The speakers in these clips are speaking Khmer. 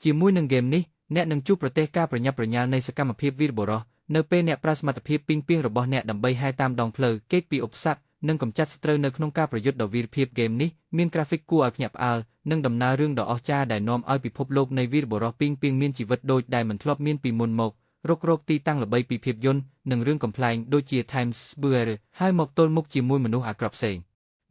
ជាមួយនឹងហ្គេមនេះអ្នកនឹងជួបប្រទះការប្រញាប់ប្រញាល់នៃសកម្មភាពវីរបុរសនៅពេលអ្នកប្រើសមត្ថភាពពីងពាងរបស់អ្នកដើម្បីហែតាមដងផ្លូវគេចពីឧបសគ្គនិងកម្ចាត់សត្រូវនៅក្នុងការប្រយុទ្ធដ៏វីរភាពហ្គេមនេះមានក្រាហ្វិកគួរឲ្យភ្ញាក់ផ្អើលនិងដំណើររឿងដ៏អស្ចារ្យដែលនាំឲ្យពិភពលោកនៃវីរបុរសពីងពាងមានជីវិតដូចដែលមិនធ្លាប់មានពីមុនមករុករកទីតាំងល្បីពីភាពយន្តនិងរឿងកំប្លែងដូចជា Times Square ហើយមកទល់មុខជាមួយមនុស្សអាក្រក់ផ្សេង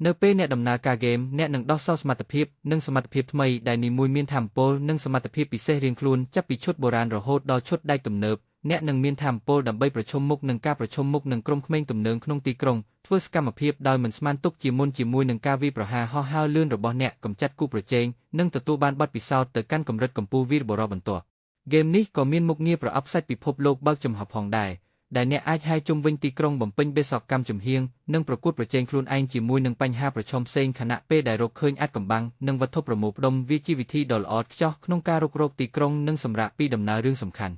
នៅពេលអ្នកដំណើរការហ្គេមអ្នកនឹងដោះសោសមត្ថភាពនិងសមត្ថភាពថ្មីដែលនីមួយមានថាមពលនិងសមត្ថភាពពិសេសរៀងខ្លួនចាប់ពីឈុតបុរាណរហូតដល់ឈុតដែកទំនើបអ្នកនឹងមានថាមពលដើម្បីប្រឈមមុខនឹងការប្រឈមមុខនឹងក្រុមក្មេងទំនើងក្នុងទីក្រុងធ្វើសកម្មភាពដោយមិនស្មានទុកជាមុនជាមួយនឹងការវាយប្រហារហោះហើរលឿនរបស់អ្នកកម្ចាត់គូប្រជែងនិងទទួលបានបទពិសោធន៍ទៅកាន់កម្រិតកម្ពស់វីរបុរសបន្ទាប់ហ្គេមនេះក៏មានមុខងារប្រអប់សាច់ពិភពលោកបើកចំហផងដែរដែលអ្នកអាចហែជុំវិញទីក្រុងបំពេញបេសកកម្មចំហៀងនិងប្រកួតប្រជែងខ្លួនឯងជាមួយនឹងបញ្ហាប្រឈមផ្សេងខណៈពេលដែលរកឃើញអាចកំបាំងនិងវត្ថុប្រមូលផ្ដុំវាជាវិធីដ៏ល្អឥតខ្ចោះក្នុងការរុករកទីក្រុងនិងសម្រាកពីដំណើររឿងសំខាន់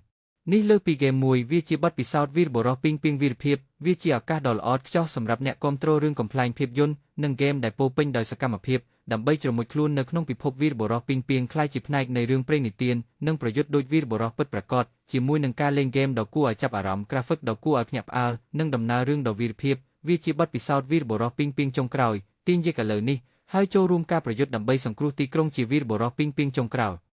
នេះលើសពីហ្គេមមួយវាជាបទពិសោធន៍វីរបុរសពីងពាងវីរភាពវាជាឱកាសដ៏ល្អឥតខ្ចោះសម្រាប់អ្នកគាំទ្ររឿងកំប្លែងភាពយន្តនិងហ្គេមដែលពោពេញដោយសកម្មភាពដើម្បីជ្រមុជខ្លួននៅក្នុងពិភពវីរបុរសពីងពាងក្លាយជាផ្នែកនៃរឿងព្រេងនិទាននិងប្រយុទ្ធដូចវីរបុរសពិតប្រាកដជាមួយនឹងការលេងហ្គេមដ៏គួរឲ្យចាប់អារម្មណ៍ក្រាហ្វិកដ៏គួរឲ្យភ្ញាក់ផ្អើលនិងដំណើររឿងដ៏វីរភាពវាជាបទពិសោធន៍វីរបុរសពីងពាងចុងក្រោយទាញយកឥឡូវនេះហើយចូលរួមការប្រយុទ្ធដើម្បីសង្គ្រោះទីក្រុងជាវីរបុរសពីងពាងចុងក្រោយ។